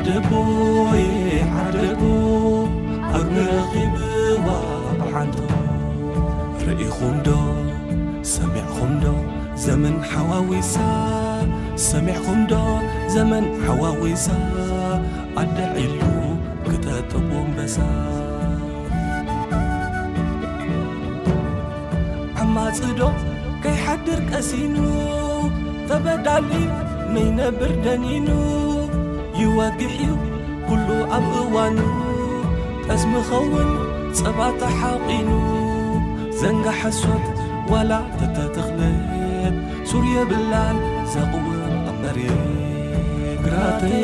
ዓደቦ ዓደቦ ኣግሚ ረኺብዋ ብሓንቶ ርኢኹም ዶ ሰሚዕኹም ዶ ዘመን ሓዋዊሳ ሰሚዕኹም ዶ ዘመን ሓዋዊሳ ኣደ ዒሉ ክጠጥቦ ኣንበሳ ዓማጽዶ ከይሓድር ቀሲኑ ተበዳሊ ነይነብር ደኒኑ ይወግሕ እዩ ኩሉ ኣብ እዋኑ ጠስሚ ኸውን ጸባ ተሓቒኑ ዘንጋ ሓሶት ዋላ ተተተኽለት ሱር የብላን ዘቕውም ኣብ መሬት ግራተይ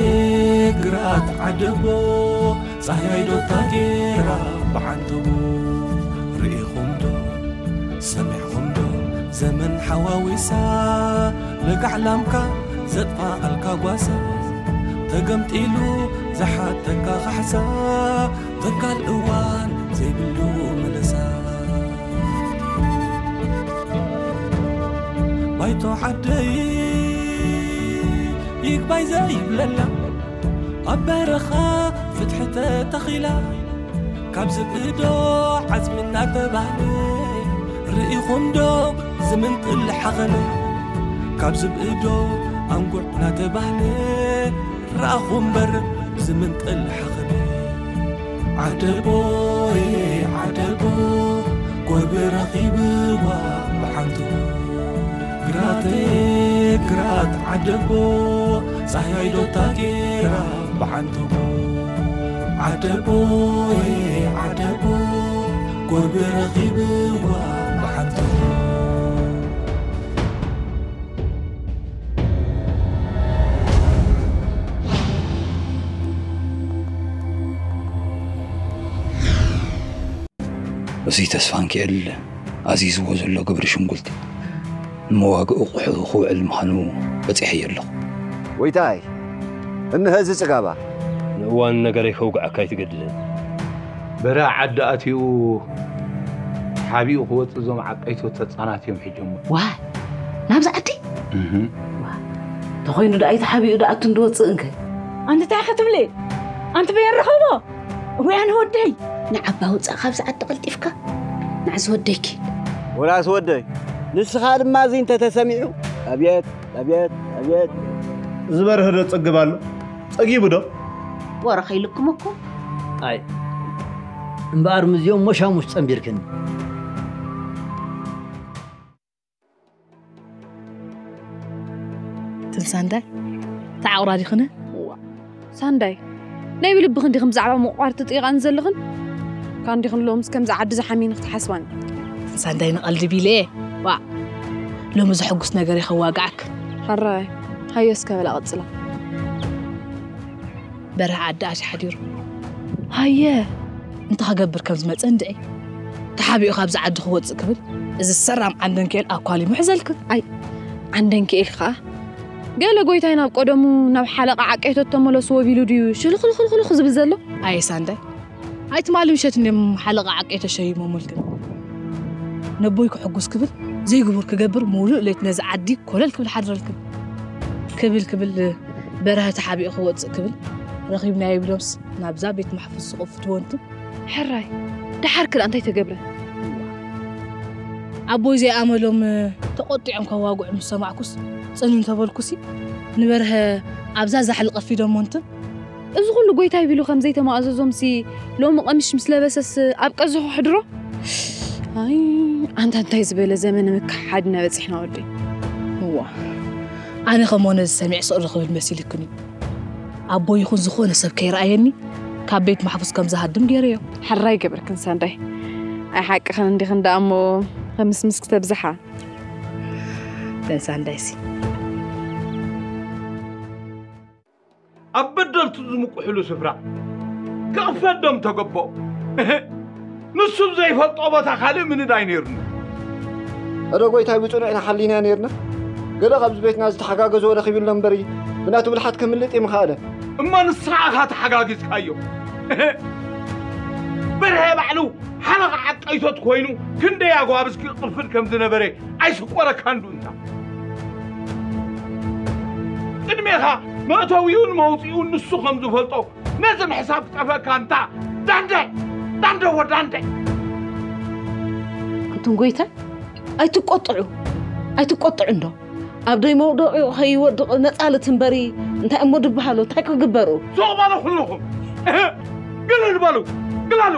ግራት ዓደቦ ጻህያይ ዶ ታጌራ ብዓንተቦ ርኢኹም ዶ ሰሚዕኹም ዶ ዘመን ሓዋዊሳ ለጋዕ ላምካ ዘጥፋኣልካ ጓሳ ተገምጢሉ ዝሓተካ ካሕሳ ተካል እዋን ዘይብሉ መለሳ ባይቶ ዓደይ ይግባይ ዘይብለላ ኣብ በረኻ ፍትሒ ተተኺላ ካብ ዝብእዶ ዓጽሚ እናተባህለ ርኢኹም ዶ ዝምንጥል ሓኸለ ካብ ዝብእዶ ኣንጉዕ እናተባህለ ረኣኹ እምበር ዝምንጥል ሓኸለ ዓደቦይ ዓደቦ ጎርቢ ረኺብዋ ብሓንቶ ግራተይ ግራት ዓደቦ ጻህያይ ዶ ታጌራ ብሓንቶ ዓደቦይ ዓደቦ ጎርቢ ረኺብዋ ብሓንቶ እዚ ተስፋንኪኤል ኣዚዝዎ ዘሎ ግብሪ ሽንጉልቲ ንመዋግኢ ኣቑሑ ክውዕል ምዃኑ በጺሐዮ ኣለኹ። ጎይታይ፣ እንሀ እዚ ጽጋባ። ንእዋኑ ነገረይ ከውግዓካ ኣይትገድድን። በረኻ ዓዲ ኣትዩ ተሓቢኡ ክወጽእ እዞም ዓቀይቶት ህጻናት እዮም ሒዞሞ። ዋይ ናብዚ ዓዲ ተኾይኑ ደኣ እዩ ተሓቢኡ ደኣቱ እንድወፅእ እንከ ኣንቲ እንታይ ክትብሊ ኣንቲ በየን ረኸቦ ወይ ኣነ ወደይ ንዓባ ውፃእ ካብዚ ዓዲ ቀልጢፍካ ንዓዚ ወደይ ኪድ ወላስ ወደይ ንስኻ ድማ እዚ እንተተሰሚዑ ኣብየት ኣብየት ኣብየት ዝበርሀ ዶ ጸግብ ኣሎ ጸጊቡ ዶ ወረ ከይልኩም እኮ ኣይ እምበኣር ምስዚኦም ሞሻሙሽ ጸንቢርክኒ ትንሳንዳይ ተዓቑራ ዲኽነ ሳንዳይ ናይ ብልብኽን ዲኽን ብዛዕባ ምቑቋር ትጥይቓኒ ዘለኽን ካን ዲኽን ሎምስ ከምዚ ዓዲ ዝሓሚኒ ክትሓስባኒ ሳንዳይ ንቐልዲ ቢለ ዋ ሎሚ ዘሐጉስ ነገር ከዋግዓክ ሓራይ ሃየ እስከ በላ ቀጽላ በርሀ ዓዲ ኣትዩ ሓዲሩ ሃየ እንታይ ክገብር ከም ዝመፀ እንድዒ ተሓቢኡ ካብዚ ዓዲ ክወፅእ ክብል እዚ ሰራም ዓንደንክኤል ኣኳሊሙ ሕዘልክን ኣይ ዓንደንክኤል ከዓ ገለ ጎይታይ ናብ ቀደሙ ናብ ሓለቓ ዓቀይቶት ተመለስዎ ቢሉ ድዩ ሽልኽልኽልኽልኽ ዝብል ዘሎ ኣየ ሳንዳይ ኣይ ትማሊ ምሸት እንድዮም ሓለቓ ዓቀይቶት ሸይሞምልክን ነቦይ ክሕጉስ ክብል ዘይግቡር ክገብር ሙሉእ ለይት ነዚ ዓዲ ኮለል ክብል ሓድረልክን ክብል ክብል በርሀ ተሓቢኡ ክወፅእ ክብል ረኺብናዮ ይብሎምስ ናብዛ ቤት ማሕፉዝ ዝቕፍትዎ እንትን ሕራይ ደሓር ክልኣ እንታይ ተገብረ ኣቦይ ዘይኣመሎም ተቖጢዖም ከዋግዑ ምስ ሰማዕኩስ ጽን እንተበልኩሲ ንበርሀ ኣብዛ ዛሕሊ ቀፊዶሞ እንትን እዚ ኩሉ ጎይታይ ቢሉ ከም ዘይተማእዘዞምሲ ሎሚ ቀምሽ ምስ ለበሰስ ኣብ ቀዝሑ ሕድሮ ኣይ ኣንታ እንታይ ዝበለ ዘመነ ምክሓድና በፂሕና ወደይ እዋ ኣነ ከሞ ነዚ ሰሚዐ ስቕ ዶ ክብል መሲልክን እዩ ኣቦ ይኹን ዝኾነ ሰብ ከይረኣየኒ ካብ ቤት ማሕፉስ ከም ዝሃድም ገይረዮ ሕራይ ገበርክን ሳንዳይ ኣይ ሓቅኽን እንዲኽን ደኣ እሞ ከምስምስ ክተብዝሓ ተንሳንዳይሲ ኣብ በደልቱ ዝምቁሕሉ ስፍራ ክቕፈዶም ተገቦ ንሱ ዘይፈልጦ ቦታ ካልእ ምንዳይ ነይሩኒ። እረ ጎይታይ ብጽኑዕ ኢና ሓሊና ነይርና። ገለ ካብዚ ቤትና ዝተሓጋገዝዎ ረኺቡ ኣሎ እምበር ብናቱ ብልሓት ከምልጥ ይምኽኣለ። እሞ ንስኻ ኢኻ ተሓጋጊዝካዮ። በርሀ ባዕሉ ሓለቓ ዓቀይቶት ኮይኑ ክንደይ ኣጓብዝ ክቕፍድ ከም ዝነበረ ኣይስቆረካን ዱ እንታ። ቅድሜኻ መእተዊኡን መውፅኢኡን ንሱ ከም ዝፈልጦ ነዚ ምሕሳብ ክጠፈካ እንታ። ዳንደ፣ ዳንደ ወዳንደ። ኣንቱም ጎይታ፣ ኣይትቆጥዑ። ኣይትቆጥዑ እንዶ። ኣብ ደይ መውደቂኡ ከይወድቕ ነፃልት እምበሪ፣ እንታይ እሞ ድበሃሉ እንታይ ክግበሩ? ሱቕ በሉ ኩልኹም። እህ፣ ግልል በሉ፣ ግላሉ።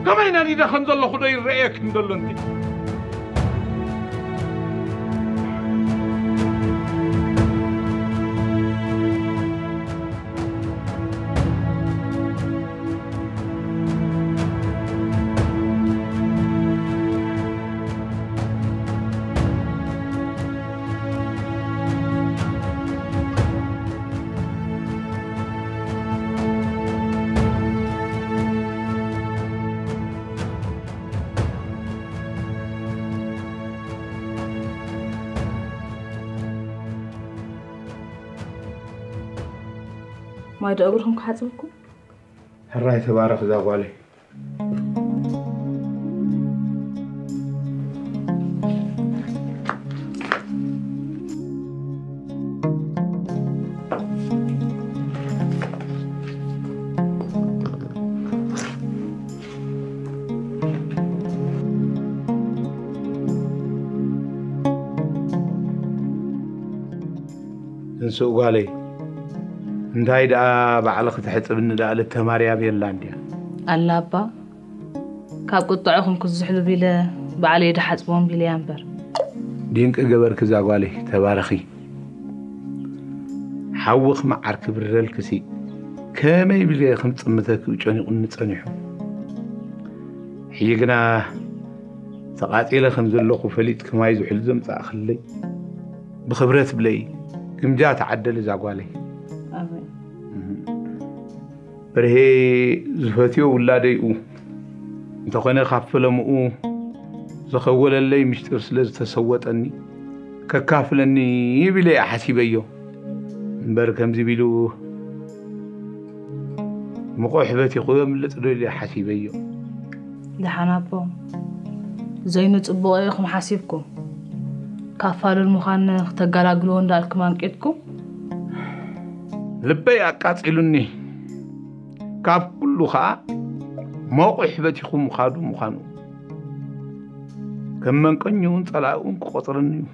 ከመይ ነዲደ ከም ዘለኹ ዶ ይረእየክን ዘሎ እንዲ። ማይ ዶ እግርኹም ክሓፅበኩም? ሕራይ ተባረኽ እዛ ጓለይ። እንስእ ጓለይ፣ እንታይ ደኣ ባዕልኺ ትሕጽብኒ ደኣ ልተ ማርያም የላን ድያ? ኣላ ኣባ፣ ካብ ቁጥዐኹም ክዝሕሉ ቢለ ባዕለይ ድሓጽቦም ቢለያ እምበር። ድንቂ ገበርኪ እዛ ጓለይ፣ ተባረኺ። ሓውኺ መዓር ክብረልክሲ ከመይ ቢለ ከም ጽምተኪ ጨኒቑኒ ጸኒሑ። ሕጂ ግና ተቓጺለ ከም ዘለኹ ፈሊጥኪ ማይ ዝሑል ዘምጻእኽለይ ብኽብረት ብለይ። ግምጃ ተዓደሊ እዛ ጓለይ። ኣሜን። በርሄ ዝፈትዮ ውላደይኡ እንተኾነ ካብ ፈለምኡ ዝኸወለለይ ምሽጥር ስለ ዝተሰወጠኒ ከካፍለኒ ይብል እየ ሓሲበዮ። እምበር ከምዚ ቢሉ ምቑሕ በቲኹ የምልጥ ዶ ኢለ ሓሲበዮ። ደሓን ኣቦ፣ ዘይኑ ጽቡቕ ኢኹም ሓሲብኩም። ካብ ፋሉል ምዃን ክተገላግልዎ እንዳልኩም ኣንቂጥኩም። ልበይ ኣቃጺሉኒ። ካብ ኩሉ ኸኣ መቑሕ በቲኹ ምኻዱ ምዃኑ። ከም መንቀኛውን ጸላኢውን ክቖጽረኒ እዩ።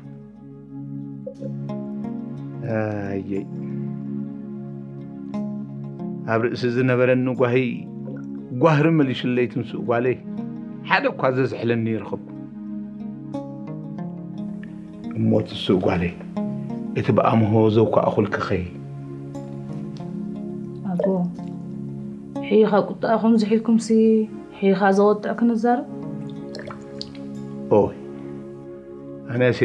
ኣየይ፣ ኣብ ርእሲ ዝነበረኒ ጓሂ ጓህሪ መሊሱለይ ትንስኡ ጓለይ ሓደ እኳ ዘዝሕለኒ ይረኸብኩ። እሞ ትንስኡ ጓለይ፣ እቲ ብኣምሆ ዘውካእኹልኪኸ? ኣቦ፣ ሕይኻ ቁጣኹም ዝሒልኩምሲ ሕይኻ ዘወጥዕ ክንዛረብ? ኦይ፣ ኣነሲ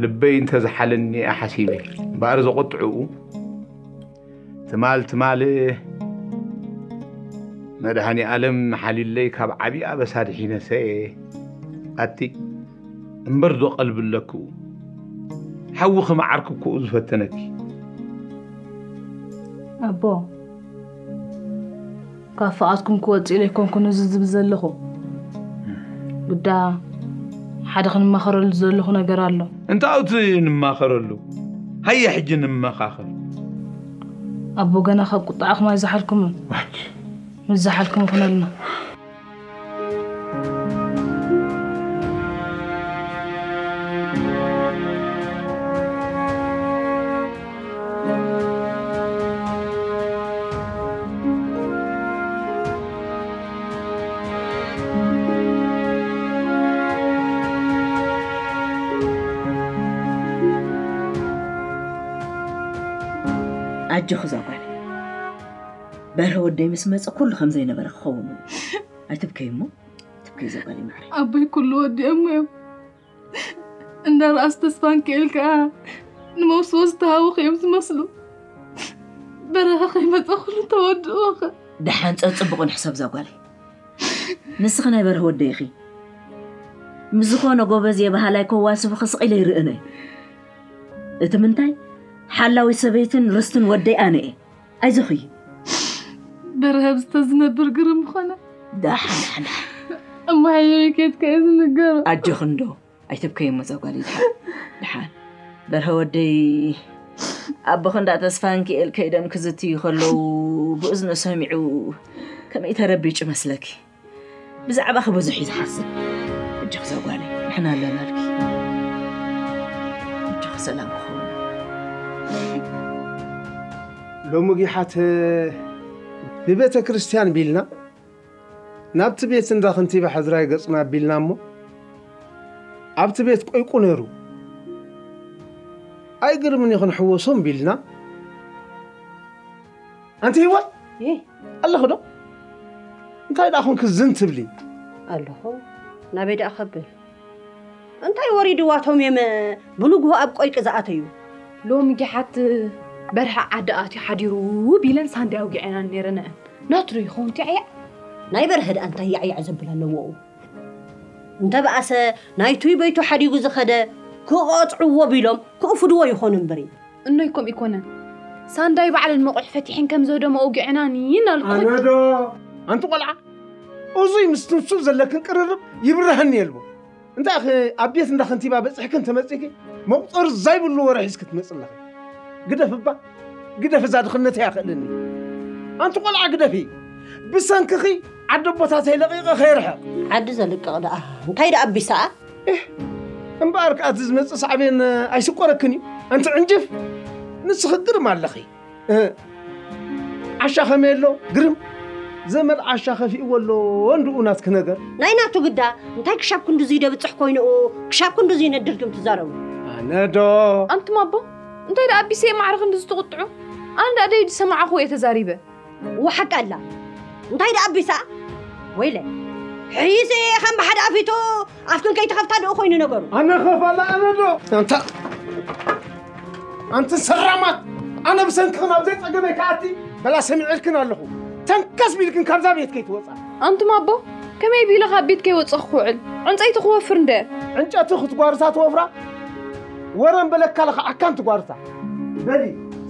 ልበይ እንተዝሓለኒ እየ ሓሲበ እምበኣር ዘቑጥዕኡ። ትማል ትማል መድሃኒ ኣለም ሓሊለይ ካብ ዓብዪ ኣበሳ ድሒነሰ እየ። ኣቲ እምበር ዶ ቀልቢ ኣለክኡ? ሓዊ ክመዓርክ እኮ እዩ ዝፈተነኪ። ኣቦ፣ ካብ ፍቓድኩም ክወጽእ ኢለ ኣይኮንኩን እዚ ዝብል ዘለኹ። ግዳ ሓደ ክንማኸረሉ ዘለኹ ነገር ኣሎ። እንታይ እቲ ንማኸረሉ? ሃየ ሕጂ ንመኻኸር። ኣቦ፣ ገና ካብ ቁጣዕኹም ኣይዘሓልኩምን። ዋት? ምስ ዘሓልኩም ይኹነልና። ኣጆኺ እዛ ጓል፣ በርሀ ወደይ ምስ መጸ ኩሉ ከም ዘይነበረ ክኸውን እዩ። ኣይትብከይ እሞ፣ ትብከይ እዛ ጓል ማዕረ። ኣቦይ ኩሉ ወዲኦሞ እዮም። እንዳ ርኣስ ተስፋ እንክእል ከኣ ንመውስቦ ዝተሃወኹ እዮም ዝመስሉ። በረኸ ከይመጸ ኩሉ ተወድኡ ኸ? ደሓን ጸጽብቑ ንሕሰብ እዛ ጓለይ። ንስኺ ናይ በርሀ ወደይ ኢኺ። ምስ ዝኾነ ጎበዝ እየ በሃላይ ከዋስብኺ ስቕ ኢለ ይርእን እየ። እቲ ምንታይ ሓላዊት ሰበይትን ርስትን ወደይ ኣነ እየ። ኣይዞኺ። በርሀ ብዝተዝነብር ግርም ምኾነ። ደሓን ደሓን ደሓን። እሞ ሓይሉ ኬትካ እዩ ዝንገሩ። ኣጆኺ እንዶ ኣይተብከይ እሞ እዛ ጓል እዩ ደሓን ደሓን። በርሀ ወደይ፣ ኣቦኺ እንዳ ተስፋንኪኤል ከይዶም ክዝትዩ ከለዉ ብእዝኑ ሰሚዑ ከመይ ተረቢጩ መስለኪ? ብዛዕባኺ ብዙሕ እዩ ዝሓስብ። እጆኺ እዛ ጓለይ፣ ንሕና ኣለናልኪ። እጆኺ ሰላም ክኸውን። ሎሚ ጊሓት ብቤተ ክርስቲያን ቢልና ናብቲ ቤት እንዳ ከንቲባ ሕዝራይ ገጽና ኣቢልና እሞ፣ ኣብቲ ቤት ቆይቁ ነይሩ። ኣይግርምን እዩ ክንሕወሶም ቢልና። ኣንቲ ህይወት፣ ይህ ኣለኹ ዶ? እንታይ ደኣ ኾንክ ዝን ትብሊ? ኣለኹ። ናበይ ደኣ ከብል? እንታይ ወሪድዋቶም እዮም ብንግሆ ኣብ ቆይቂ ዝኣተዩ? ሎሚ ጊሓት በርሀ ዓዲ ኣትዩ ሓዲሩ ቢለን ሳንዳይ ኣውጊዐናን ነይረንአን። ናቱ ዶ ይኸውን እቲ ያዕያዕ? ናይ በርሀ ደኣ እንታይ ያዕያዕ ዘብል ኣለዎ? እንተ በኣሰ ናይቱይ በይቱ ሓዲጉ ዝኸደ ክቐጽዕዎ ቢሎም ክእፍድዎ ይኾኑ እምበሪ። እኖይ ከምኡ ይኮነን። ሳንዳይ ባዕለን መቑሕ ፈቲሐን ከም ዘህደሞ ኣውጊዐናን ይን ኣልኩ። ኣነ ዶ? ኣንቲ ቆልዓ፣ እዙይ ምስ ትንሱ ዘለክን ቅርርብ ይብርሃኒ የልቦ። እንታይ ኸ ኣብ ቤት እንዳ ከንቲባ በጺሕክን ተመጺኪ መቑጸር ዘይብሉ ወረ ሒዝኪ ትመጽእ ኣለኺ? ግደፍ እባ፣ ግደፍ፣ እዛ ድኽነተይ ኣኽእልኒ። ኣንቲ ቆልዓ ግደፊ፣ ብሰንክኺ ዓዲ ኣቦታተይ ለቒቐ ከይርሕቕ። ዓዲ ዘልቅቕ ደኣ እንታይ ደኣ ኣቢሳ? እህ፣ እምበኣር ከኣ እቲ ዝመጽእ ሳዕቤን ኣይስቆረክን እዩ። ኣንቲ ዕንጅፍ፣ ንስኺ ግርም ኣለኺ። እ፣ ዓሻ ከመይ ኣሎ? ግርም። ዘመድ ዓሻ ከፊእዎ ኣሎ እንድኡ ናትኪ ነገር። ናይ ናቱ ግዳ፣ እንታይ ክሻብ ክንድዙይ ደብጽሕ ኮይኑኡ፣ ክሻብ ክንድዙይ ነድር ድም ትዛረቡ? ኣነ ዶ? ኣንቱም ኣቦ፣ እንታይ ደኣ ኣቢሰ ማዕረ ክንድዚ ትቁጥዑ? ኣነ ደኣ ደይ ዝሰማዕኹ እየ ተዛሪበ። ወሓቅ ኣላ። እንታይ ደኣ ኣቢሳ? ወይለ። ሕይሲ ከም ብሓደ ኣፊቱ ኣፍክን ከይተኸፍታ ደኡ ኮይኑ ነገሩ። ኣነ ኸፋላ ኣነ ዶ? ኣንታ፣ ኣንቲ ሰራማት፣ ኣነ ብሰንክኽን ኣብ ዘይጸገመይ ከኣቲ በላ ሰሚዕልክን ኣለኹ። ተንከስ ቢልክን ካብዛ ቤት ከይትወጻ። ኣንቱም ኣቦ፣ ከመይ ቢለ ካብ ቤት ከይወጸኹ ክውዕል? ዕንጸይቲ ክወፍር እንደ። ዕንጨቲ ክትጓርሳ ትወፍራ? ወረን በለካ ለኻ ኣካን ትጓርሳ። በሊ፣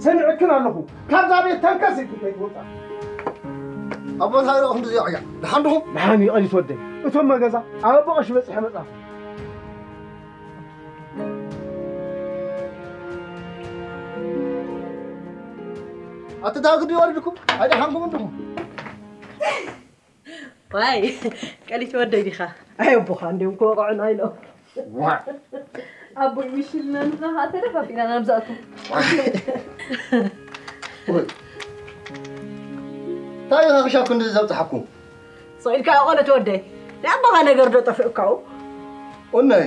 ሰሚዕክን ኣለኹ። ካብዛ ቤት ተንከስ ኢልክን ከይትወጻ። ኣቦ፣ እንታይ ኢልኩም ብዚ ያዕያዕ? ደሓን ድኹም? ደሓን እዩ፣ ቀሊት ወደይ። እቶም መገዛ ኣብ ኣቦ ቀሺ በጺሐ መጻኹ። ኣቲ ዳግዲ ወሪድኩም? ኣይደሓንኩም እንድኹም? ዋይ፣ ቀሊት ወደይ ዲኻ? ኣይ ኣቦኻ እንዲዮም ክወቕዑና ኢሎም። ዋ። ኣቦይ፣ ምሽልና ንሕና ኸዓ ተደፋፊእና ናብ ዝኣቱ። ወይ። እንታይ ኢኻ ክሻብ ክንዲ ዘብጽሓኩም? ስቕ ኢልካ ቆሎ ተወደይ። ናይ ኣቦኻ ነገር ዶ ጠፍእካኡ? ኡነይ።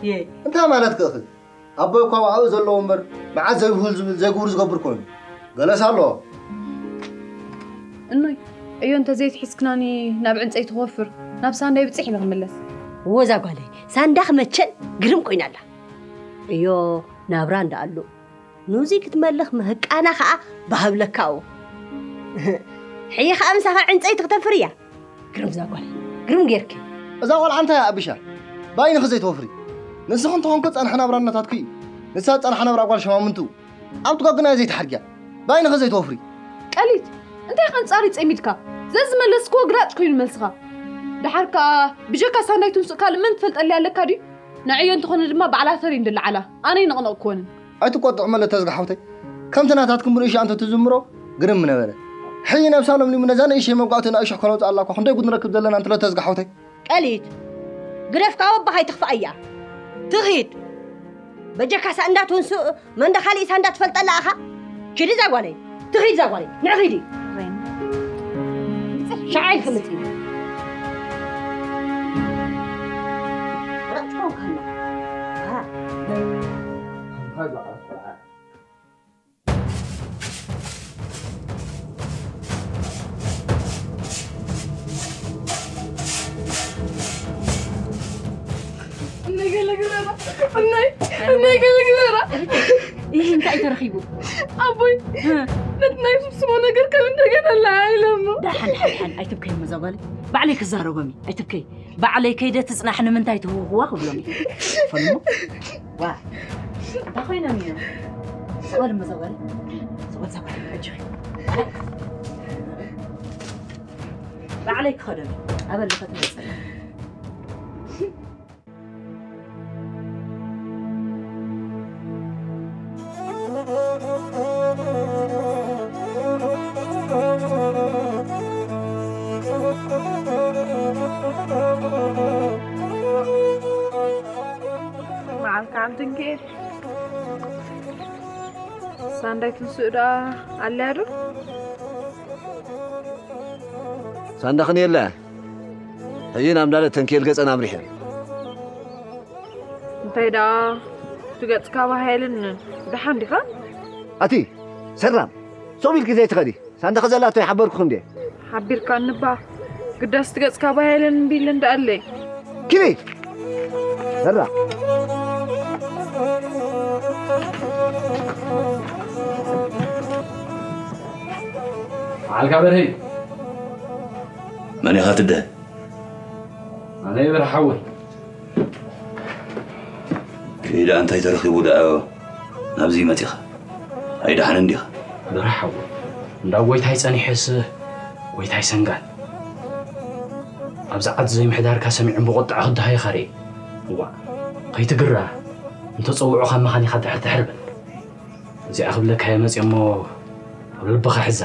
የ። እንታይ ማለት ክእኽል? ኣቦይ እኳ ብዓኡ ዘለዎ እምበር፣ መዓት ዘይብህል ዝብል ዘይግብሩ ዝገብር ኮይኑ። ገለስ ኣለዎ። እኖይ፣ ዕዮ እንተዘይትሒዝክናኒ ናብ ዕንጸይቲ ክወፍር፣ ናብ ሳንዳይ ብጽሕ ኢለ ክምለስ። እወ እዛ ጓለይ፣ ሳንዳኽ መቸን ግርም ኮይና ኣላ። ዕዮ ናብራ እንዳ ኣሉ። ኑዚ ክትመልኽ ምህቃና ኸኣ ባሃብለካኡ። ሕይ ኸኣ ምሳኻ ዕንጸይቲ ክተፍር እያ። ግርም እዛ ጓል፣ ግርም ጌርኪ። እዛ ቆልዓ እንታይ ኣቢሻ? ባይንኺ ዘይትወፍሪ። ንስኺ እንተኾንኩ ጸንሐ ናብራ እናታትኪ እዩ። ንሳ ጸንሐ ናብራ ጓል ሸማምንቱ። ኣብ ትጓግና ዘይትሓድግያ። ባይንኺ ዘይትወፍሪ። ቀሊት፣ እንታይ ከንጻሪ ጸሚድካ? ዘዝመለስክዎ ግራጭ ኮይኑ መልስኻ። ደሓር ከኣ ብጀካ ሳንዳይ ትንሱእ ካልእ መን ትፈልጠለይ ኣለካ ድዩ? ንዕዮ እንተኾነ ድማ ባዕላ ተሪ እንድለዓላ። ኣነ ይንቕንቕ ክወንን። ኣይትቆጥዕ መለ ተዝጋ ሓውተይ። ከምቲ ናታትኩም ብንእሽቶ ኣንተ ትዝምሮ ግርም ምነበረ። ሕይ ነብሳ ለምሊሙ ነዛ ንእሽተይ መጓእቲ ንእሽሕ ከነውፅኣላ እኳ ክንደይ ጉድ ንረክብ ዘለና እንተሎ ተዝጋ ሓውተይ። ቀሊት፣ ግደፍካ ወባኻ ኣይትኽፋእ እያ። ትኺድ። በጀካ ሳንዳ ትውንስእ፣ መንደ ካሊእ ሳንዳ ትፈልጠላ ኣኻ? ኪዲ እዛ ጓለይ። ትኺድ እዛ ጓለይ። ንዕ ኺዲ። ሻዓይ ክምጽእ። ራጭ ኮንካ ኣለኻ። እነይ ገለ ግበራ፣ እነይ፣ እነይ ገለ ግበራ። ይህ እንታይ ተረኺቡ? ኣቦይ፣ እ። ነቲ ናይ ፍስሞ ነገር ከም እንደገና ለዓይለ እሞ። ደሓን፣ ደሓን፣ ደሓን፣ ኣይትብከይ እሞ እዛ ጓለይ። ባዕለይ ክዛረቦም እዩ፣ ኣይትብከይ። ባዕለይ ከይደ ትጽናሕ ንምንታይ ትህውኽዋ ክብሎም እዩ። ፈልሞ? ዋ፣ እንታይ ኮይኖም እዮም? ስቕ በል እሞ እዛ ጓለይ። ስቕ በል እዛ ጓለይ፣ ኣጆኺ። ባዕለይ ክኸደሉ፣ ኣበል ከተመጸና። ዓምቲ እንክኤል ሳንዳይ ትንስኡ ደኣ ኣለያ ዶ? ሳንዳኽን የለ። ሕጂ ናብ እንዳለ ተንክኤል ገጸን ኣምሪሐን። እንታይ ደኣ እቲ ገጽካ ባሃየልን ደሓን ዲኻ? ኣቲ ሰራም፣ ሶም ኢልኪ ዘይትኸዲ። ሳንዳኸ ዘላቶ ይሓበርኩ እንዴ? ሓቢርካ እንባ ግዳስ እቲ ገጽካ ባሃየልን እምቢ ኢለን ደኣለይ። ኪዲ! ሰራም። በዓልካ በርሀይ። መን ኢኻ ትደ? ኣነ እየ በርሀ ሓወይ። ከይዳ እንታይ ተረኺቡ ደኣ ናብዚ መጺኻ? ኣይደሓንን ዲኻ? በርሀ ሓወይ፣ እንዳ ጎይታይ ጸኒሐስ ጎይታይ ሰንጋል። ኣብዚ ዓዲ ዘይምሕዳርካ ሰሚዖም ብቑጥዐ ክደሃይኻ ርእየ። እዋእ፣ ከይትግራ፣ እንተጸውዑኻ መኻኒኻ ድሕር ድሕር በል። እዚኣ ክብለካ እየ መጽየ እሞ ኣብ ልብኻ ሕዛ።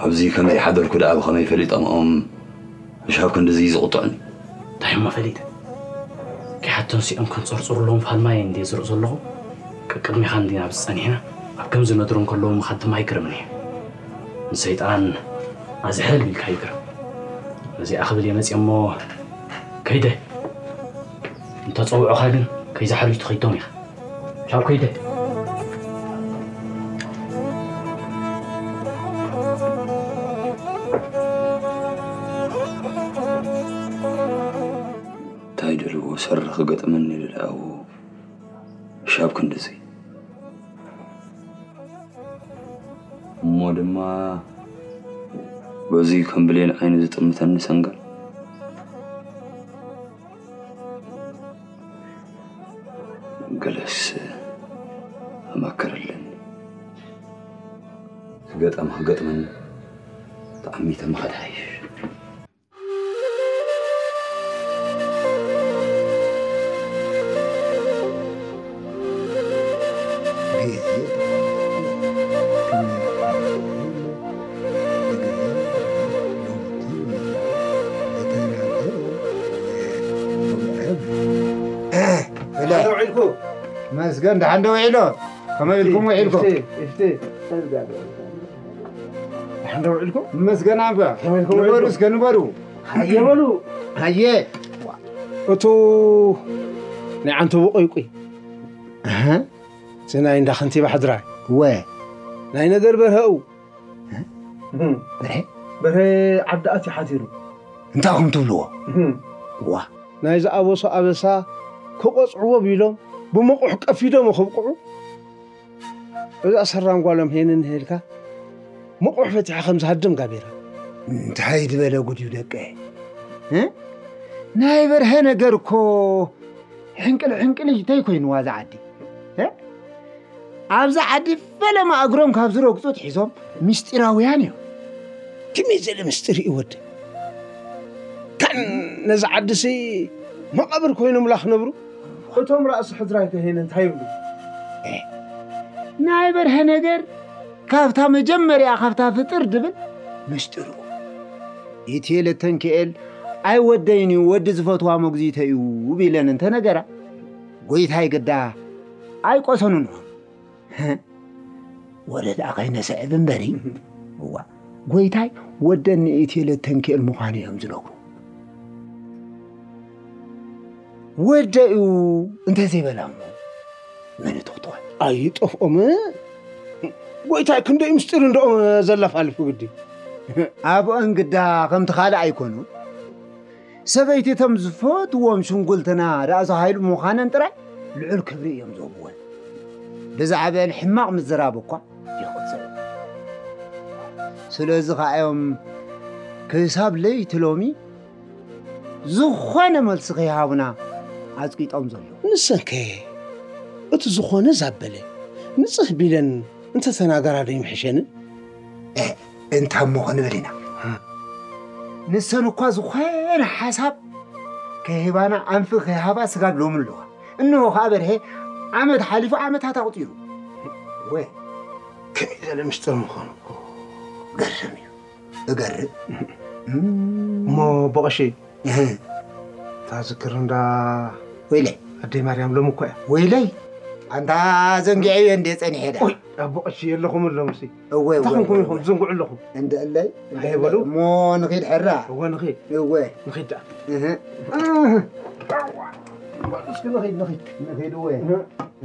ኣብዚ ከም ዘይሓደርኩ ደኣ ብኸመይ ፈሊጦም እኦም ክሻብ ክንድዚ ዝቕጥዑኒ? እንታይ እሞ ፈሊጠ? ከይሓቶን ሲኦም ከንጸርጽሩሎም ፋልማይ እንድየ ዝርኢ ዘለኹ። ቀቅድሜኻ እንዲና ኣብዚ ጸኒሕና፣ ኣብ ከምዚ ነድሮም ከለዉ ምኻድ ድማ ኣይግረምን እዩ። ንሰይጣን ኣዝሕል ኢልካ ይግረም። ነዚኣ ክብል እየ መጽየ እሞ ከይደ። እንተጸውዑኻ ግን ከይዛሕሉሽ ትኸይዶም ኢኻ። ቻው ከይደ። እንታይ ደልዎ ሰሪ ክገጥመኒ ደልኣዎ ሻብ ክንድዚ። እሞ ድማ በዚ ከም ብሌን ዓይኑ ዝጥምተኒ ሰንጋል። ገለስ ተማከረለን። ገጠም ክገጥመን ተዓሚተ ምኸድ ሓይሽ። መስገን ደሓን ዶ ውዒሎ? ከመይ ኢልኩም ውዒልኩም? ደሓን ዶ ውዒልኩም? መስገን ኣንባ። ከመይ ኢልኩም ንበሩ ውዒልኩም? እስከ ንበሩ። ሃየ በሉ። ሃየ። እቱ ናይ ዓንተቦ ቆይቁይ። ኣሃ። እቲ ናይ እንዳ ከንቲባ ሕድራይ። ወ። ናይ ነገር በርሀኡ። በርሀ? በርሀ ዓዲ ኣትዩ ሓቲሩ። እንታይ ኢኹም ትብልዎ? ዋ። ናይ ዝኣበሶ ኣበሳ ክቆጽዕዎ ቢሎም ብመቑሕ ቀፊዶም ክብቅዑ፣ እዛ ሰራም ጓሎም ሄንን ሄልካ መቑሕ ፈቲሓ ከም ዝሃድም ጋቢራ። እንታይ ዝበለ ጉድ እዩ ደቀ? እ? ናይ በርሀ ነገር እኮ ሕንቅል ሕንቅል እዩ ተይኮይንዋ እዛ ዓዲ። እ? ኣብዚ ዓዲ ፈለማ እግሮም ካብ ዝረግጹ ትሒዞም ምስጢራውያን እዮም። ከመይ ዘለ ምስጢር እዩ ወደ? ካን ነዚ ዓድሲ መቓብር ኮይኖምላ ክነብሩ? እቶም ራእሲ ሕድራይ ተሄነ እንታይ ይብሉ? እ፣ ናይ በርሀ ነገር ካብታ መጀመርያ ካብታ ፍጥር ድብል ምስጢሩ። ኢቴለ ተንክኤል ኣይወደይን እዩ፣ ወዲ ዝፈትዋ መጉዚተ እዩ ቢለን እንተነገራ፣ ጎይታይ ግዳ ኣይቆሰኑን እዮም። ወረ ደኣ ከይነስዕብ እምበሪ። እዋ፣ ጎይታይ ወደን ንኢቴለ ተንክኤል ምዃኑ እዮም ዝነግሩ። ወደኡ እንተዘይበላ እሞ መን ትኽትዋ? ኣይጠፍኦም። ጎይታይ ክንደይ ምስጢር እንደኦም ዘላፋልፉ ግዲ። ኣብኦን ግዳ ከምቲ ካልእ ኣይኮኑን። ሰበይቲ እቶም ዝፈትዎም ሽንጉልትና ራእሲ ሃይሉ ምዃነን ጥራይ ልዑል ክብሪ እዮም ዝህብወን። ብዛዕባአን ሕማቕ ምዝራብ እኳ ይቕጽል። ስለዚ ኸኣ እዮም ክሳብ ለይቲ ሎሚ ዝኾነ መልሲ ከይሃቡና ኣጽቂጦም ዘለዉ። ንሰንከ እቲ ዝኾነ ዛበለ ንጽህ ቢለን እንተተናገራ ዶ ይምሕሸንን? እ፣ እንታ እሞ ክንብል ኢና። እ። ንሰን እኳ ዝኾነ ሓሳብ ከይህባና ኣንፊ ከይሃባ ስጋብ ሎሚ ኣለዋ። እንሆ ኸኣ በርሄ ዓመት ሓሊፉ ዓመታት ኣቑጺሩ። ወ። ከመይ ዘለ ምስጢር ምዃኑ። ገርም እዩ። እገርም። እም። እሞ ቦቐሸይ፣ እህ። እታ ዝክር እንዳ ወይለ። ኣደይ ማርያም ሎሚ እኮ እያ። ወይለይ፣ ኣንታ ዘንጊዐዮ እንዴ ጸኒሐ ዳ? ኦይ፣ ኣቦ ቀሺ የለኹም ኣለኹም ሲ። እወ፣ እወ፣ እንታይ ኾንኩም እወ፣ ኢኹም እወ። ትዘንግዑ ኣለኹም? እንደ እለይ፣ እንደ ኣይ በሉ። እለይ። እሞ ንኺድ ሕራ። እወ፣ ንኺድ። እወ። ንኺድ ደኣ። እህ። እህ። እስኪ ንኺድ፣ ንኺድ። ንኺድ፣ እወ። እህ።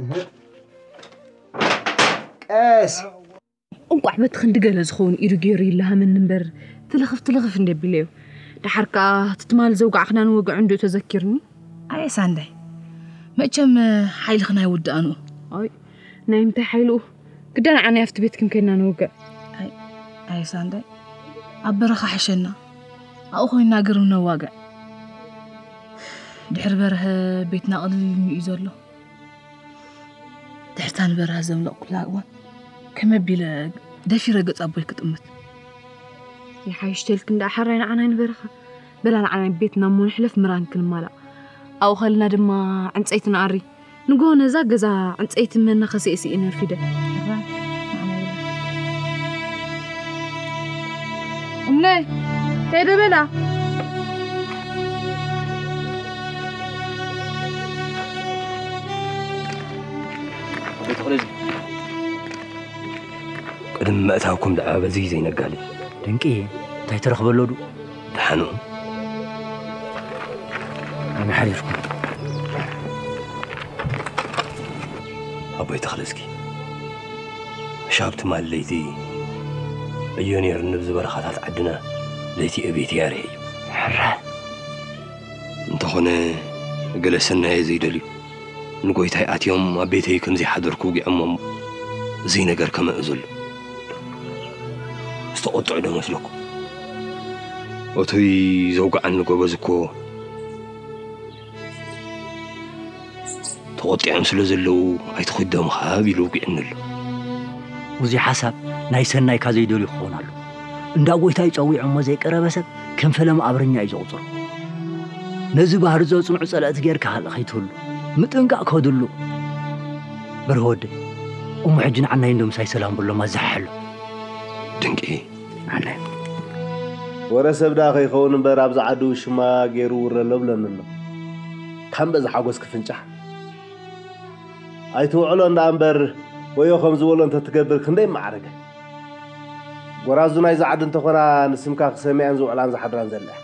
እህ። ቀስ። እንቋዕ በቲ ክንዲ ገለ ዝኸውን ኢዱ ገይሩ ይለሃመኒ እምበር፣ ትልኽፍ ትልኽፍ እንደ ቢለዮ። ደሓር ከኣ እቲ ትማል ዘውጋዕኽናኒ ወግዒ እንድኡ ተዘኪርኒ። ኣየ ሳንዳይ፣ መቸም ሓይልኽን ኣይውድኣንኡ። ኣይ፣ ናይ ምንታይ ሓይልኡ? ግዳ ንዓና ኣብቲ ቤት ክንከይድና ንወግዕ። ኣይ፣ ኣየ ሳንዳይ፣ ኣብ በረኻ ሕሸና። ኣብኡ ኮይንና ግርም ነዋግዕ። ድሕሪ በርሀ ቤትና ቅልል ኢሉ እዩ ዘሎ። ድሕርታ ንበረሃ ዘምለቕኩላ እዋን ከመይ ኣቢለ ደፊረ ገጽ ኣቦይ ክጥምት? ይሓይሽ ተልኪ እንዳ ሓራይ ንዓና ንበረኻ። በላ ንዓና ቤትና እሞ ንሕለፍ ምራን ክንማላእ። ኣብኡ ከልና ድማ ዕንጸይቲ ንኣሪ። ንጎ ነዛ ገዛ ዕንጸይቲ መና ከስኤስኤ ነርፊደ። እምነይ፣ ከይደ በላ። ቅድሚ ምእታውኩም ደኣ በዚ ዘይነጋሊ። ድንቂ፣ እንታይ ትረኽበ ኣሎ ዱ? ደሓኑ። ኣመሓዲርኩም። ኣቦይ ተኽለዝጊ፣ ሻብ ትማል ለይቲ ዕዮ ነይሩኒ፣ ብዚ በረኻታት ዓድና ለይቲ እቤት ያርሄ እዩ። ሕረ። እንተኾነ፣ ገለ ሰናየ ዘይደልዩ ንጎይታይ ኣትዮም ኣብ ቤተይ ከም ዘይሓደርኩ ውጊዖሞ እሞ፣ እዚ ነገር ከመእ ዘሎ? ዝተቖጥዑ ዶ መስለኩም? እቱይ ዘውግዓኒ ጎበዝ እኮ፣ ተቖጢዖም ስለ ዘለዉ፣ ኣይትኹይዶም ሃብ ኢሉ ውጊዕኒ ኣሎ። እዚ ሓሳብ ናይ ሰናይካ ዘይደልዩ ክኸውን ኣሎ። እንዳ ጎይታይ ጸዊዖሞ ዘይቀረበ ሰብ ከም ፈለማ ኣብረኛ እዩ ዘቑጽሮ። ነዚ ባህሪ ዘጽንዑ ጸላእቲ ጌርካ ካልእ ከይትህሉ ምጥንቃቕ ከድሉ። በርሀ ወደይ፣ እሞ ሕጂ ንዓናይ እንዶ ምሳይ ሰላም በሎም፣ ኣዛሓሕሎ። ድንቂ፣ ንዓናይ። ወረ ሰብ ደኣ ከይኸውን እምበር፣ ኣብዚ ዓዲ ውሽማ ገይሩ ውረ ኣሎ ብለኒ ኣሎ። ካምበ ዝሓጎስ ክፍንጫሕ። ኣይትውዕሎ እንዳ እምበር፣ ወዮ ከም ዝበሎ እንተትገብር ክንደይ ምዓረገ። ጎራዙ ናይዚ ዓዲ እንተኾና ንስምካ ክሰምያን ዝውዕላን ዝሓድራን ዘለያ።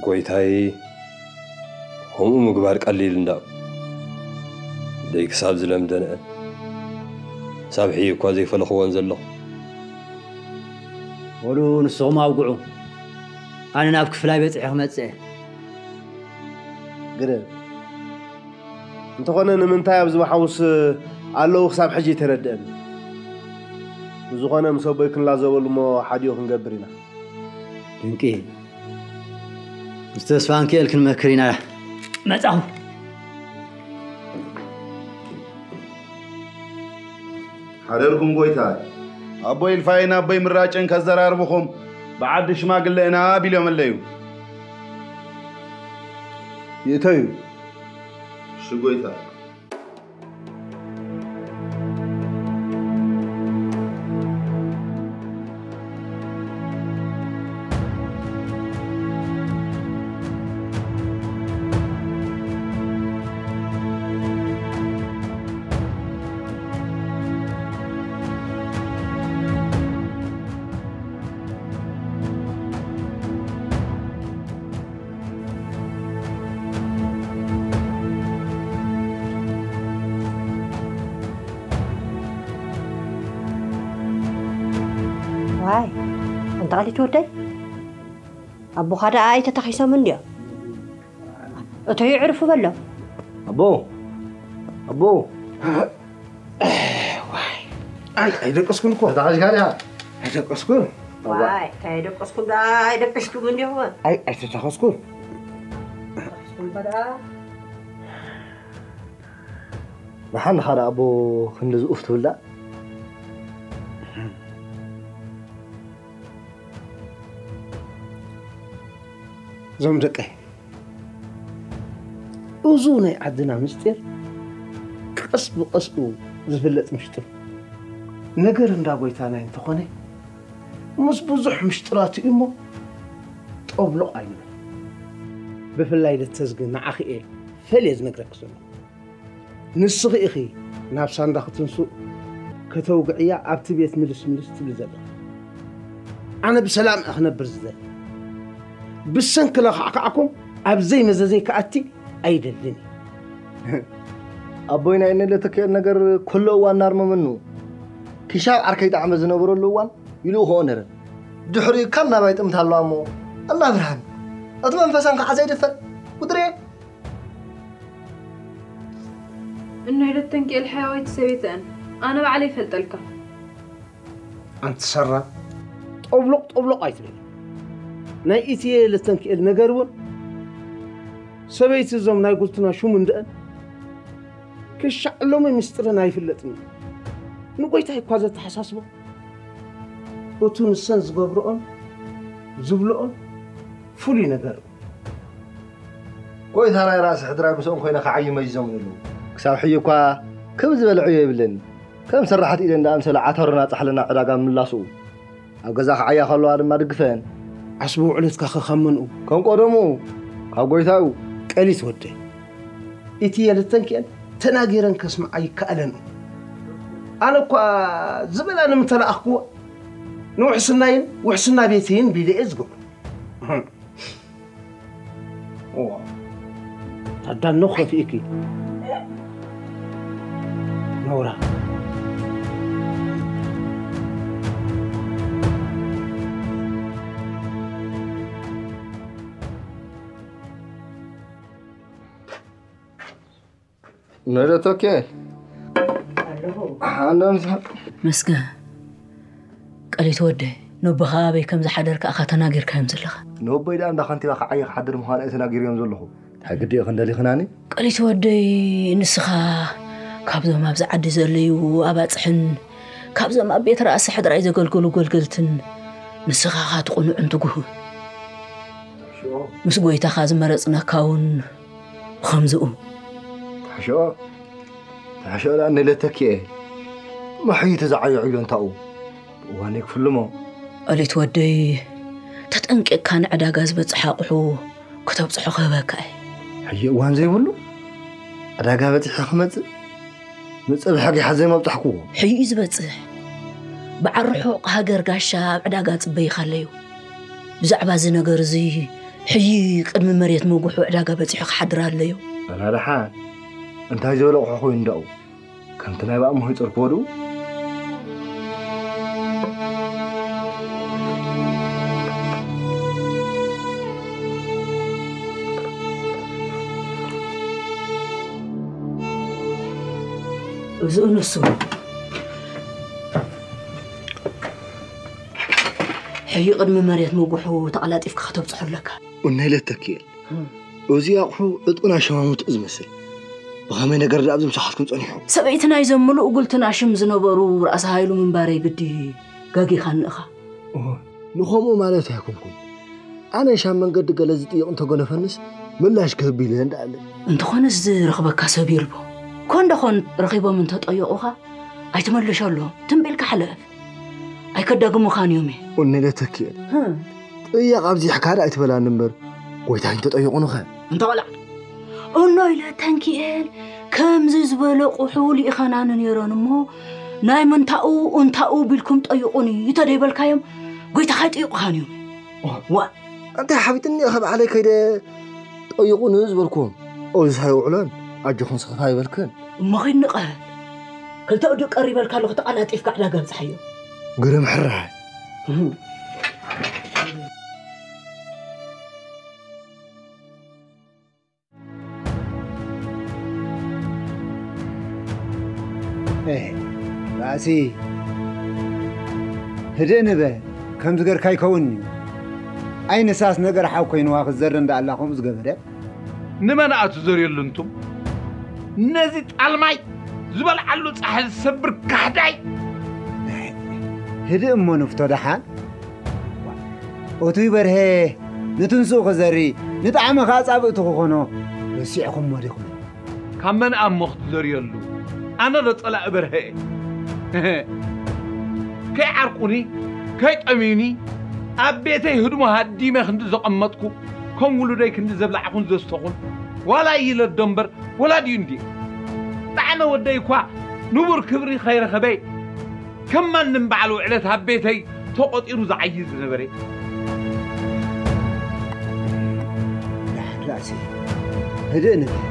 ጎይታይ፣ ከምኡ ምግባር ቀሊል እንዳኡ ደይ ክሳብ ዝለምደንአን ሳብሒ እኳ ዘይፈለኽወን ዘለኹ። በሉ ንስኹም ኣውግዑ፣ ኣነ ናብ ክፍላይ በጺሐ ክመጽእ እየ። ግደ እንተኾነ ንምንታይ ኣብዚ መሓውስ ኣለዉ ክሳብ ሕጂ ኣይተረድአኒ። ብዝኾነ ምስ ኣቦይ ክንላዘበሉ እሞ ሓዲኡ ክንገብር ኢና። ድንቂ፣ ምስ ተስፋንክኤል ክንመክር ኢና። መጻኹ። ሓደርኩም ጎይታይ። ኣቦይ ኢልፋይን ኣቦይ ምራጭን ከዘራርብኹም ብዓዲ ሽማግለ ኢና ቢሎም ኣለዩ። ይእተዩ። እሺ ጎይታይ። ዋይ፣ ኣንታ ቃሊቲ ወደይ፣ ኣቦኻ ደኣ ኣይተታኺሶም እንድዮ? እቶ ይዕርፉ በሎ። ኣቦ፣ ኣቦ። ዋይ፣ ኣይ፣ ኣይደቀስኩን እኮ። ተታኺስካ ዲኻ? ኣይደቀስኩን። ዋይ፣ እንታይ ኣይደቀስኩም ደኣ ኣይደቀስኩም እንዲኹም። ኣይ፣ ኣይተታኸስኩን። ደኣ። መሓን ኻዳ ኣቦ ክንዲ ዝኡፍ ትብል ደኣ? እዞም ደቀይ፣ እዙ ናይ ዓድና ምስጢር ቀስ ብቐስኡ ዝፍለጥ ምሽጥር። ነገር እንዳ ጎይታናይ እንተኾነ፣ ምስ ብዙሕ ምሽጥራቱ እዩ እሞ፣ ጠብሎቕ ኣይንበል። ብፍላይ ለተዝጊ ንዓኺ እየ ፈልየ ዝነግረኪ ዘለኹ። ንስኺ ኢኺ ናብ ሳንዳ ክትንስኡ ከተውግዕያ ኣብቲ ቤት ምልስ ምልስ ትብሊ ዘለኺ። ኣነ ብሰላም እየ ክነብር ዝደሊ። ብሰንኪ ለኻዕካዕኩም ኣብ ዘይመዘዘይ ክኣቲ ኣይደልን እየ። ኣቦይ ናይ እነ ለተኪኤል ነገር ኩሉ እዋን እናርመመኑ። ኪሻብ ዓርከይ ጣዕመ ዝነበረሉ እዋን ይልእኽኦ ነረ። ድሕሪኡ ካብ ናባይ ጥምት ኣለዋ እሞ፣ ኣላ ብርሃን፣ እቲ መንፈሳን ከዓ ዘይድፈር፣ ውድሬ። እኖ ኢለተንኪኤል ሓያወይቲ ሰበይተን፣ ኣነ ባዕለይ ይፈልጠልካ። ኣንቲ ሰራ፣ ጦብሎቕ ጦብሎቕ ኣይትበል። ናይ ኢትየ ለተንኪኤል ነገር እውን ሰበይቲ እዞም ናይ ጉልትና ሹም እንደአን ክሻዕሎምን ምስጢርን ኣይፍለጥን። ንጎይታይ እኳ ዘተሓሳስቦ እቱ ንሰን ዝገብርኦን ዝብልኦን ፍሉይ ነገር እዩ። ጎይታ ናይ ራእሲ ሕድራይ ምስኦም ኮይነ ክዓዩ መዚዞም ዘለዉ። ክሳብ ሕጂ እኳ ክብ ዝበለ ዕዮ የብለኒ። ከም ሰራሕት ኢደን ዝኣምሰለ ዓተሮና ጻሕልና ዕዳጋ ምላስኡ ኣብ ገዛ ክዓያ ከለዋ ድማ ድግፈን። ዓስቢ ውዕለትካ ከኸምንኡ ከም ቀደሙ ካብ ጎይታኡ። ቀሊት ወደይ፣ እቲ የልተንኪኤን ተናጊረን ከስምዓ ይከኣለን። ኣነ እኳ ዝበላ ንምተላኣኽክዎ ንውሕስናይን ውሕስና ቤተይን ቢለ እየ ዝገብሮ። ታዳኖ ከፊእኪ ነውራ። ነደቶኬ መስገን፣ ቀሊት ወደይ፣ ነቦኻ ኣበይ ከም ዝሓደርካ ኢኻ ተናጊርካዮም ዘለኻ። ነቦይ ደኣ እንዳ ከንቲባ ክዓዪ ክሓድር ምዃኑ እየ ተናጊረዮም ዘለኹ። እንታይ ግዲ ኢኺ እንደሊኽናኒ? ቀሊት ወደይ፣ ንስኻ ካብዞም ኣብዚ ዓዲ ዘለዩ ኣባጽሕን ካብዞም ኣብ ቤት ራእሲ ሕድራይ ዘገልግሉ ገልገልትን ንስኻ ኢኻ ትቕኑዕን ትጉህን። ምስ ጎይታኻ ዝመረጽናካ እውን ብኸምዝኡ። ትሕሽኦ ትሕሽኦ ደኣ ንለተኪ እየ። መሕዩ ተዛዓዮ ዕዮ እንታኡ ብእዋነይ ክፍልሞ። ቀሊት ወደይ፣ ተጠንቂቕካ ንዕዳጋ ዝበጽሕ ኣቑሑ ከተብጽሖ ክህበካ እየ። ሕጂ እዋን ዘይብሉ ዕዳጋ በጺሐ ክመጽእ ምጽብሐ ጊሓ ዘይመብጻሕክዎ። ሕዩ እዩ ዝበጽሕ። በዓል ርሑቕ ሃገር ጋሻ ኣብ ዕዳጋ ጽበይኻ ኣለዩ። ብዛዕባ እዚ ነገር እዚ ሕይ ቅድሚ መሬት ምጉሑ ዕዳጋ በጺሑ ክሓድር ኣለዮ። ኣና ደሓን እንታይ ዝበለ ኣቑሑ ኮይኑ ደኡ ከምቲ ናይ ባእሙ ይጸርክዎ ድኡ። እዚ ንሱ ሕዩ ቅድሚ መሬት ምጉሑ ተቐላጢፍካ ከተብጽሖ ኣለካ። ኡነይ ለተኪኤል፣ እዚ ኣቑሑ ዕጥቂ ናይ ሸማሙት እዩ ዝመስል። ብኸመይ ነገር ደኣ ኣብዚ ምሳኻትኩም ጸኒሑ? ሰበይቲ ናይዞም ምሉእ ጉልትና ሽም ዝነበሩ ራእሲ ሃይሉ ምንባረይ ግዲ ጋጊኻኒ ኢኻ። ኦ፣ ንኸምኡ ማለት ኣይኮንኩን። ኣነ ሻብ መንገዲ ገለ ዝጥይቕ እንተገለፈንስ ምላሽ ክህብ ኢለ እንዳኣለ። እንተኾነስ ዝረኽበካ ሰብ ይርቦ። ኮን ደኾን ረኺቦም እንተጠየቑኻ ኣይትመልሸሎም። ትም ኢልካ ሕለፍ። ኣይከዳግሙኻን እዮም። ኡነይ ለተኪኤል፣ ጥያቕ ኣብዚሕካ ደኣ ኣይትበላኒ እምበር፣ ጎይታይ እንተጠይቑንኸ? እንተ ቐላዕ እኖ ኢለ ተንኪኤል፣ ከምዚ ዝበለ ቑሑ ልኢኸናኒ ነይረን እሞ፣ ናይ ምንታኡ እንታኡ ቢልኩም ጠይቑኒ እንተ ደይበልካዮም፣ ጎይታኻ ኣይጥይቑኻን እዮም። ዋ! እንታይ ሓቢጥኒ ኢኻ ባዕለይ ከይደ ጠይቑኒ ዝበልኩም? ኦዝሳይ ውዕሎን ኣጆኹም ስኽፍ ኣይበልክን። እሞ ኺድ ንቐል። ክልተ እዱ ቀሪበልካ ኣለኹ፣ ተቐላጢፍካ ዕዳጋ ኣብጽሓዮ። ግርም ሕራይ። ባእሲ ህድእ ንበል፣ ከምዚ ገርካ ይከውን እዩ። ኣይ ንሳስ ነገር ሓው ኮይንዋ ክትዘሪ እንዳ ኣላ ከምኡ ዝገበረ። ንመን ኣቱ ዘርየሉ እንቱም? ነዚ ጣልማይ ዝበልዓሉ ጻሕሊ ዝሰብር ካሕዳይ። ህድእ እሞ ንፍቶ ደሓን። እቱይ በርሀ ንትንስኡ ክዘሪ ንጣዕሚ ከዓ ጻብእቲ ክኾኖ ረሲዕኹሞ ዲኹም? ካብ መን ኣሞ ክትዘርየሉ? ኣነ ዶ ጸላኢ በርሀ እየ? ከይዓርቁኒ ከይጠምዩኒ ኣብ ቤተይ ህድሞ ሃዲመ ክንዲ ዘቐመጥኩ ከም ውሉደይ ክንዲ ዘብላዕኹን ዘስተኹን ዋላ ይለዶ እምበር ወላዲኡ እንድዩ። ጣዕመ ወደይ እኳ ንቡር ክብሪ ከይረኸበ ከም ማንም በዓል ውዕለት ኣብ ቤተይ ተቖጢሩ ዝዓይይ ዝነበረ። ዳሕን ራእሲ ህድእ ንበል።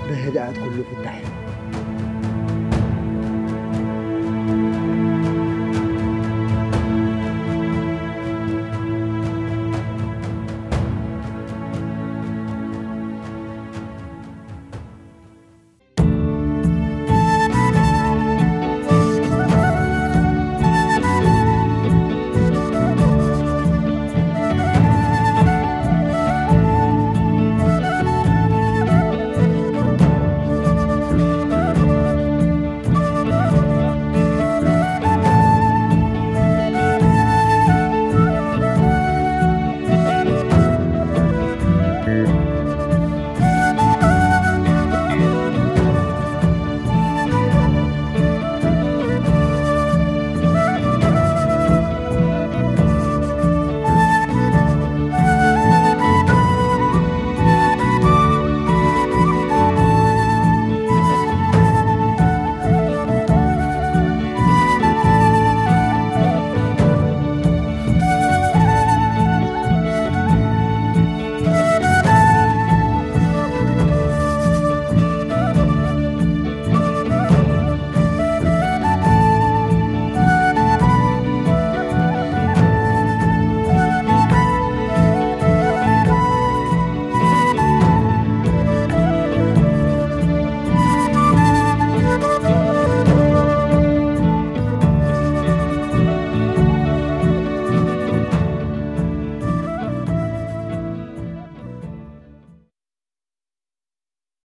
ብህድኣት ኩሉ ፍታሕ እዩ።